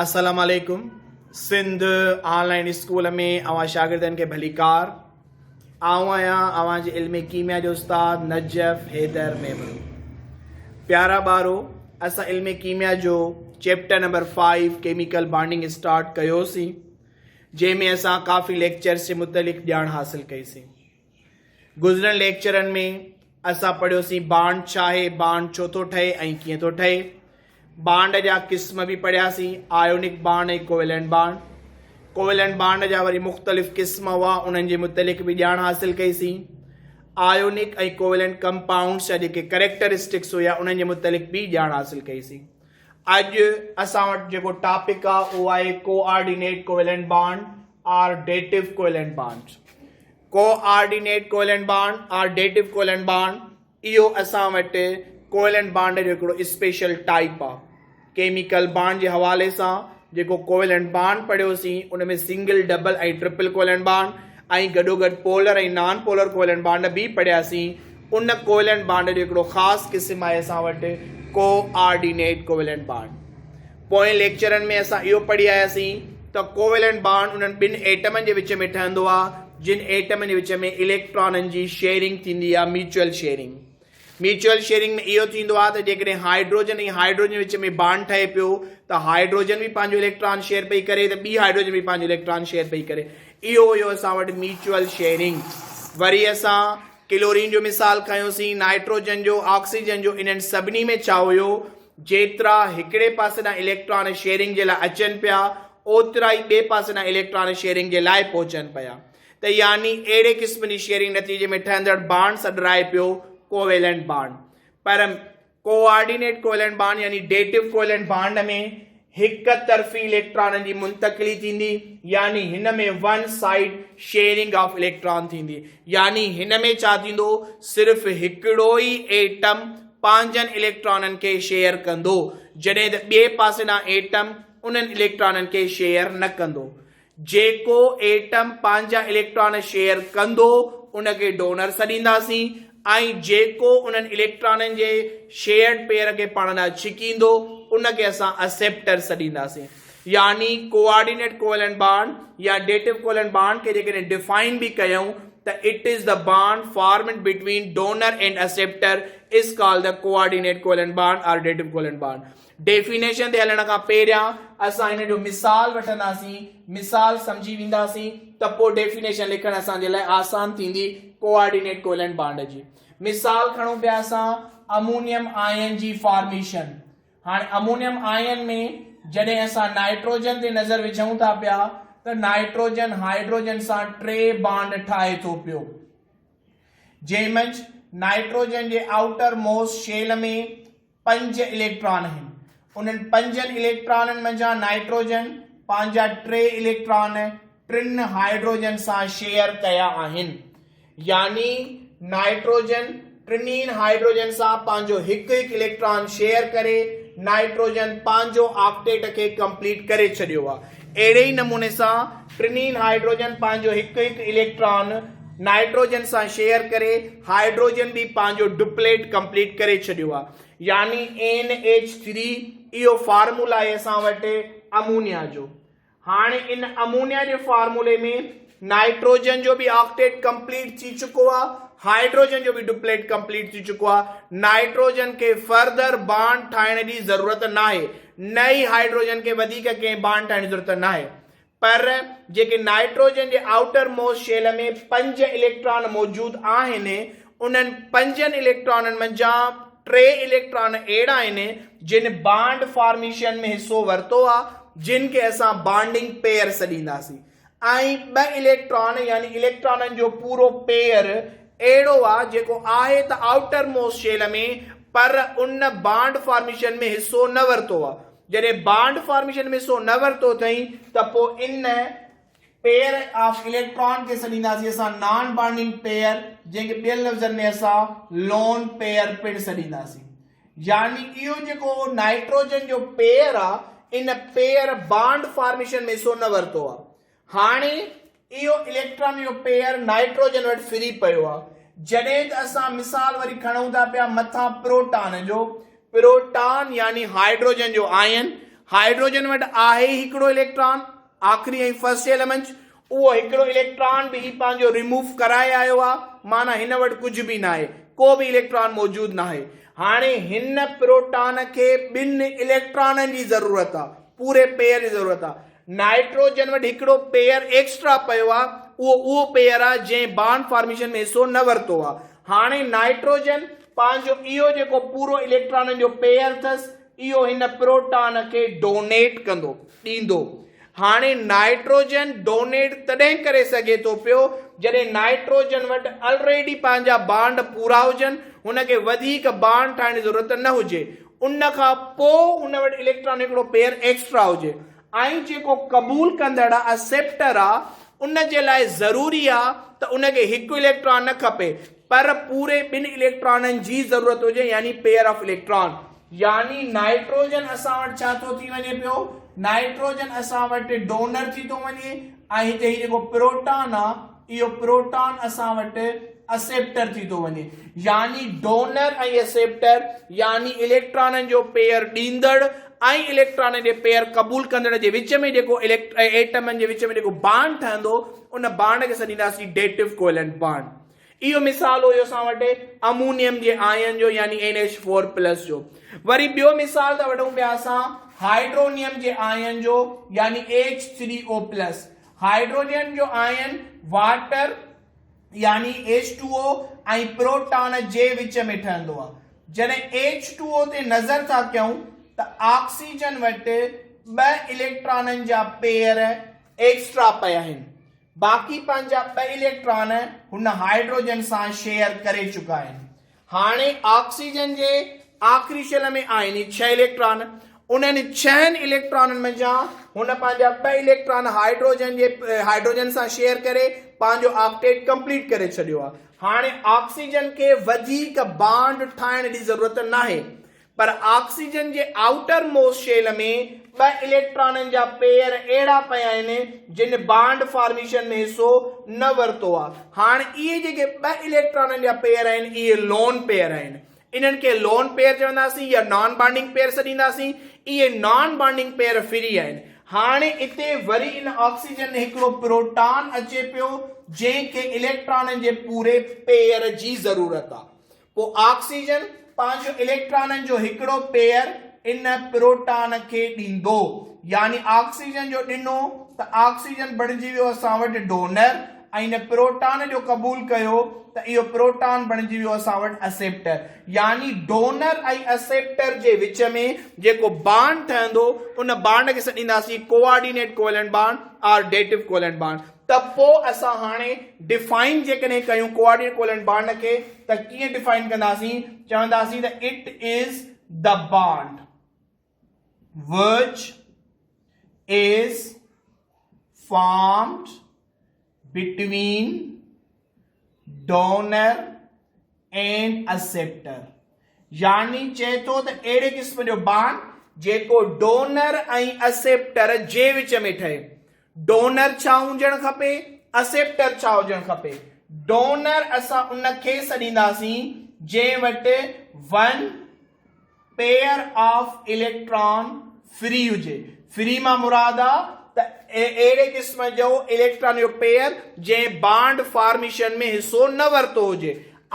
السلام عليڪم Sindh on line school ۾ اوهان شاگردن کي ڀليڪار. آئون آهيان اوهان جي علم ڪيميا جو استاد نجف حيدر ميمڻ. پيارا ٻارو، اسان علم ڪيميا جو chapter number 5 chemical bonding start ڪيوسين، جنهن ۾ اسان ڪافي ليڪچرز جي متعلق ڄاڻ حاصل ڪئيسين. گذريل ليڪچرن ۾ اسان پڙهيوسين بانڊ ڇا آهي، بانڊ ڇو ٿو ٺهي ۽ ڪيئن ٿو ٺهي. بانڊ جا قسم به پڙهياسين، ionic bond ۽ covalent bond. Covalent bond جا وري مختلف قسم هئا، انهن جي متعلق به ڄاڻ حاصل ڪئيسين. آيونڪ ۽ ڪوويلنٽ ڪمپائونڊس جا جيڪي ڪريڪٽرسٽڪس هيا، انهن جي متعلق به ڄاڻ حاصل ڪئيسين. اڄ اسان وٽ جيڪو ٽاپڪ آهي اهو آهي coordinate covalent bond or dative covalent bond. Coordinate covalent bond or dative covalent bond, اهو اسان وٽ ڪوويلنٽ بانڊ جو هڪڙو اسپيشل ٽائيپ آ. ڪيميڪل بانڊ جي حوالي سان جيڪو ڪوويلنٽ بانڊ پڙهيوسين ان ۾ single, double ۽ triple covalent bond ۽ گڏوگڏ polar ۽ non polar covalent bond به پڙهياسين. ان ڪوويلنٽ بانڊ جو هڪڙو خاص قسم آهي اسان وٽ ڪوآرڊينيٽ ڪوويلنٽ بانڊ. پوئين ليڪچرن ۾ اسان اهو پڙهي آياسين ته ڪوويلنٽ بانڊ انهن ٻن ايٽمن جي وچ ۾ ٺهندو آهي جن ايٽمن جي وچ ۾ اليڪٽرانن جي شيئرنگ ٿيندي آهي، ميوچوئل شيئرنگ. ميوچوئل شيئرنگ ۾ اهو ٿيندو آهي ته جيڪڏهن هائيڊروجن ۽ هائيڊروجن جي وچ ۾ بانڊ ٺهي پيو ته هائيڊروجن به پنهنجو اليڪٽران شيئر پئي ڪري ته ٻي هائيڊروجن به پنهنجو اليڪٽران شيئر پئي ڪري. اهو هيو اسان وٽ ميوچوئل شيئرنگ. وري اسان ڪلورين جو مثال کنيوسين، نائٽروجن جو، آڪسيجن جو، انهن سڀني ۾ ڇا هيو؟ جيترا هڪڙي پاسي ڏانهن اليڪٽران شيئرنگ جي لاء اچن پيا، اوترا ئي ٻئي پاسي ڏانهن اليڪٽران شيئرنگ جي لاء پهچن پيا. ته يعني اهڙي قسم جي شيئرنگ نتيجي ۾ ٺهندڙ بانڊ سڏرائي پيو ڪوويلنٽ بانڊ. پر ڪوآرڊينيٽ ڪوويلنٽ بانڊ يعني ڊيٽو ڪوويلنٽ بانڊ ۾ هڪ طرفي اليڪٽرانن جي منتقلي ٿيندي يعني هن ۾ one side sharing of electron ٿيندي يعني هن ۾ ڇا ٿيندو صرف هڪڙو ئي ايٽم پنهنجن اليڪٽرانن کي شيئر ڪندو جڏهن ته ٻئي پاسي ڏانهن ايٽم انهن اليڪٽرانن کي شيئر نه ڪندو. جيڪو ايٽم پنهنجا اليڪٽران شيئر ڪندو ان کي ڊونر سڏينداسين ۽ جيڪو انهن اليڪٽرانن جي شيئرڊ پيئر کي پاڻ ڏانهن ڇڪيندو ان کي اسان اسيپٽر سڏينداسين. يعني ڪوآرڊينيٽ ڪوويلنٽ بانڊ يا ڊيٽو ڪوويلنٽ بانڊ کي جيڪڏهن ڊفائن به ڪيون ته it is the bond formed between donor and acceptor is called the coordinate covalent bond or dative covalent bond. Definition تي هلڻ کان پهريان اسان هن جو مثال وٺنداسين، مثال سمجهي وينداسين ته پوء ڊيفينيشن لکڻ اسان جي لاء آسان ٿيندي ڪوآرڊينيٽ ڪوويلنٽ بانڊ جي. مثال کڻون پيا اسان امونيم آئن جي فارميشن. هاڻي امونيم آئن ۾ جڏهن اسان نائٽروجن تي نظر وجهون ٿا پيا ته نائٽروجن هائيڊروجن سان ٽي بانڊ ٺاهي ٿو پيو. جنهن منجهه نائٽروجن جي آئوٽر موسٽ شيل ۾ پنج اليڪٽران آهن. انهن پنجن اليڪٽرانن منجهان نائٽروجن پنهنجا ٽي اليڪٽران ٽن هائيڊروجن سان شيئر ڪيا آهن. يعني نائٽروجن ٽنهي هائيڊروجن سان پنهنجو هڪ هڪ اليڪٽران شيئر ڪري نائٽروجن پنهنجو آڪٽيٽ کي ڪمپليٽ ڪري ڇڏيو آهي. اهڙي ئي نموني سان ٽنهي هائيڊروجن پنهنجو هڪ هڪ اليڪٽران نائٽروجن سان شيئر ڪري هائيڊروجن به پنهنجو ڊپليٽ ڪمپليٽ ڪري ڇڏيو آهي يعني اين ايڇ ٿري اهو فارمولا آهي اسان وٽ امونيا جو. هاڻي ان امونيا جي فارمولي ۾ نائٽروجن جو به آڪٽيٽ ڪمپليٽ ٿي چڪو آهي هائيڊروجن جو به ڊپليٽ ڪمپليٽ ٿي چڪو آهي نائٽروجن کي فردر بانڊ ٺاهڻ جي ضرورت ناهي نه ئي هائيڊروجن کي وڌيڪ ڪنهن بانڊ ٺاهڻ جي ضرورت ناهي پر جيڪي نائٽروجن جي آئوٽر موسٽ شيل ۾ پنج اليڪٽران موجود آهن، انهن پنجن اليڪٽرانن منجهان ٽي اليڪٽران اهڙا آهن جن بانڊ فارميشن ۾ حصو ورتو آهي، جن کي اسان بانڊنگ پيئر سڏينداسين ۽ ٻه اليڪٽران يعني اليڪٽرانن جو پورو پيئر اهڙو آهي جيڪو آهي ته آئوٽر موسٽ شيل ۾ پر ان بانڊ فارميشن ۾ حصو نه ورتو آهي. جڏهن بانڊ فارميشن ۾ حصو نه ورتو اٿئين ته پوء ان پيئر آف اليڪٽران کي سڏينداسين اسان نان بانڊنگ پيئر جنهن کي ٻين لفظن ۾ اسان لون پيئر پڻ سڏينداسين. يعني اهو جيڪو نائٽروجن جو پيئر آ ان پيئر بانڊ فارميشن ۾ حصو نه ورتو آ. هاڻي اهو اليڪٽران جو پيئر نائٽروجن وٽ ڦري پيو آهي. جڏهن ته اسان مثال وري کڻون ٿا پيا مٿان پروٽان جو، پروٽان يعني هائيڊروجن جو آئن، هائيڊروجن وٽ آهي ئي هڪڙو اليڪٽران آخري ۽ فرسٽ شيل منجهه، اهو هڪڙو اليڪٽران به هي پنهنجو ريموو ڪرائي آيو آ، معنيٰ هن وٽ ڪجهه به ناهي، ڪو به اليڪٽران موجود ناهي. هاڻي هن پروٽان کي ٻن اليڪٽرانن جي ضرورت آ، پوري پيئر جي ضرورت آ. نائٽروجن وٽ هڪڙو پيئر ايڪسٽرا پيو آ، اهو اهو پيئر آ جنهن بانڊ فارميشن ۾ حصو نه ورتو آ. هاڻي نائٽروجن پنهنجو اهو جيڪو پورو اليڪٽرانن جو پيئر اٿس، اهو هن پروٽان کي ڊونيٽ ڪندو، ڏيندو. هاڻي نائٽروجن ڊونيٽ تڏهن ڪري سگهي ٿو پيو جڏهن نائٽروجن وٽ الريڊي پنهنجا بانڊ پورا هجن، هن کي وڌيڪ بانڊ ٺاهڻ جي ضرورت نه هجي. ان کان پوء هن وٽ اليڪٽران هڪڙو پيئر ايڪسٽرا هجي ۽ جيڪو قبول ڪندڙ آ، اسيپٽر آ، ان جي لاء ضروري آ ته ان کي هڪ اليڪٽران نه کپي پر پوري ٻن اليڪٽرانن جي ضرورت هجي يعني پيئر آف اليڪٽران. يعني نائٽروجن اسان وٽ ڇا ٿو ٿي وڃي پيو؟ نائٽروجن اسان وٽ ڊونر ٿي ٿو وڃي ۽ هتي هي جيڪو پروٽان آ اهو پروٽان اسان وٽ اسيپٽر ٿي ٿو وڃي يعني ڊونر ۽ اسيپٽر يعني اليڪٽرانن جو پيئر ڏيندڙ ۽ اليڪٽرانن جي پيئر قبول ڪندڙ جي وچ ۾ جيڪو ايٽمن جي وچ ۾ جيڪو بانڊ ٺهندو ان بانڊ کي سڏينداسين ڊيٽو ڪوئلنٽ بانڊ. اهو مثال هيو اسان وٽ امونيم جي آئن جو يعني اين ايڇ فور پلس جو. وري ٻيو مثال ٿا وٺون پيا اسان هائيڊرونيم جي آئن جو يعني ايڇ ٿري او پلس. هائيڊروجن جو آئن واٽر يعني ايڇ ٽو او ۽ پروٽان جي وچ ۾ ٺهندو آهي. جڏهن ايڇ ٽو او تي نظر ٿا ڪيون ته آڪسيجن وٽ ٻه اليڪٽرانن جا پيئر ايڪسٽرا پيا آهن. باقي پنهنجا ٻه اليڪٽران هن هائيڊروجن سان شيئر ڪري چڪا آهن. هاڻي آڪسيجن جي آخري شيل ۾ آهن ئي ڇهه اليڪٽران. انهن ڇهن اليڪٽرانن منجهان هن پنهنجا ٻه اليڪٽران هائيڊروجن جي هائيڊروجن سان شيئر ڪري پنهنجو آڪٽيٽ ڪمپليٽ ڪري ڇڏيو آهي. هاڻي آڪسيجن کي وڌيڪ بانڊ ٺاهڻ جي ضرورت ناهي. پر آڪسيجن جي آئوٽر موسٽ شيل ۾ ٻه اليڪٽرانن جا پيئر اهڙا پيا آهن جن بانڊ فارميشن ۾ حصو نه ورتو آهي. هاڻ اهي جيڪي ٻه اليڪٽرانن جا پيئر آهن اهي لون پيئر آهن. انهن کي لون پيئر چونداسين يا نان بانڊنگ پيئر سڏينداسين. اهي نان بانڊنگ پيئر فري آهن. هاڻي اتي وري ان آڪسيجن ۾ هڪڙو پروٽان اچي پيو جنهن کي اليڪٽرانن جي پوري پيئر جي ضرورت آهي. پوء آڪسيجن پنهنجو اليڪٽرانن جو هڪڙو پيئر ان پروٽان کي ڏيندو. يعني آڪسيجن جو ڏنو ته آڪسيجن بڻجي ويو اسان وٽ ڊونر ۽ ان پروٽان جو قبول ڪيو ته اهو پروٽان بڻجي ويو اسان وٽ اسيپٽر. يعني ڊونر ۽ اسيپٽر جي وچ ۾ جيڪو بانڊ ٺهندو ان بانڊ کي سڏينداسين coordinate covalent bond or dative covalent bond. ته پوء اسان هاڻي ڊفائن جيڪڏهن ڪيون ڪوآرڊينيٽ ڪوويلنٽ بانڊ کي ته ڪيئن ڊفائن ڪنداسين؟ چونداسين ته it is the bond which is formed between donor and acceptor يعني چئي ٿو ته اهڙي قسم جو بانڊ جيڪو ڊونر ۽ اسيپٽر جي وچ ۾ ٺهي. ڊونر ڇا هجڻ کپي اسيپٽر ڇا هجڻ کپي؟ ڊونر اسان ان کي سڏينداسين جنهن وٽ one pair of electron free هجي. فري مان مراد آ ته اهڙي قسم جو اليڪٽران جو پيئر جنهن بانڊ فارميشن ۾ حصو نه ورتو هجي.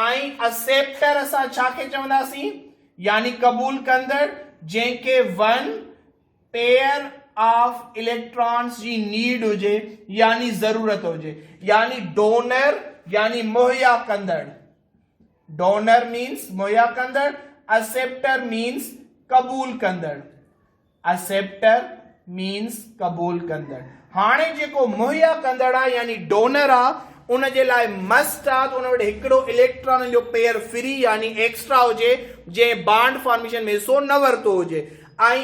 ۽ اسيپٽر اسان ڇا کي چونداسين؟ يعني قبول ڪندڙ جنهن کي ون پيئر آف اليڪٽرانس جي نيڊ هجي يعني ضرورت هجي. يعني ڊونر يعني مهيا ڪندڙ. ڊونر مينس مهيا ڪندڙ، اسيپٽر مينس قبول ڪندڙ. اسيپٽر مينس قبول ڪندڙ. هاڻي جيڪو مهيا ڪندڙ آ يعني ڊونر آ ان جي لاء مسٽ آ ته ان وٽ هڪڙو اليڪٽرانن جو پيئر فري يعني ايڪسٽرا هجي جنهن بانڊ فارميشن ۾ حصو نه ورتو هجي ۽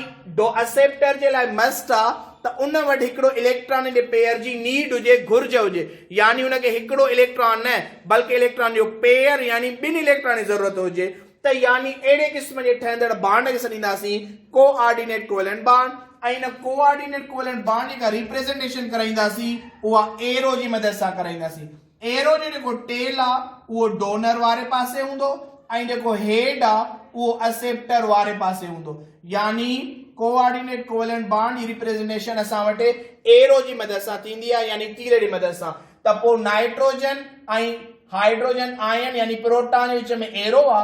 اسيپٽر جي لاء مسٽ آ ته ان وٽ هڪڙو اليڪٽرانن جي پيئر جي نيڊ هجي، گهرج هجي، يعني ان کي هڪڙو اليڪٽران نه بلڪه اليڪٽران جو پيئر يعني ٻن اليڪٽران جي ضرورت هجي ته يعني اهڙي قسم جي ٺهندڙ بانڊ کي سڏينداسين ڪو آرڊينيٽ ڪوويلنٽ بانڊ ۽ ان ڪو آرڊينيٽ ڪوويلنٽ بانڊ جيڪا ريپريزنٽيشن ڪرائينداسين اها ايرو جي مدد سان ڪرائينداسين. ايرو جو جيڪو ٽيل آ اهو ڊونر واري پاسي هوندو ۽ جيڪو هيڊ آ اهو اسيپٽر واري پاسي هوندو يعني ڪوآرڊينيٽ ڪوويلنٽ بانڊ جي ريپريزنٽيشن اسان وٽ ايرو جي مدد سان ٿيندي آهي يعني تير جي مدد سان ته پوء نائٽروجن ۽ هائيڊروجن آئن يعني پروٽان جي وچ ۾ ايرو آ،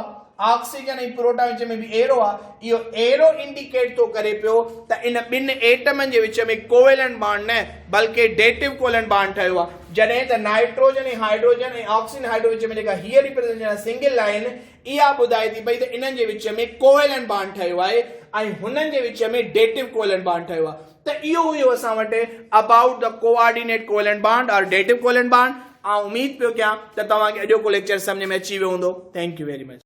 آڪسيجن ۽ پروٽان وچ ۾ به ايرو آ، اهو ايرو انڊيڪيٽ ٿو ڪري پيو ته ان ٻن ايٽمن جي وچ ۾ ڪوويلنٽ بانڊ نه بلڪه ڊيٽو ڪوويلنٽ بانڊ ٺهيو آ، جڏهن ته نائٽروجن ۽ هائيڊروجن ۽ آڪسيجن هائيڊروجن وچ ۾ جيڪا هيء ريپريزنٽيشن آ سنگل لائين اها ٻڌائي ٿي پئي ته انهن جي وچ ۾ ڪوويلنٽ بانڊ ٺهيو آهي ۽ هنن جي وچ ۾ ڊيٽو ڪوويلنٽ بانڊ ٺهيو آ. ته اهو هيو اسان وٽ about the coordinate covalent bond or dative covalent bond. آئون اميد پيو ڪيان ته توهان کي اڄوڪو ليڪچر سمجهه ۾ اچي ويو هوندو. Thank you very much.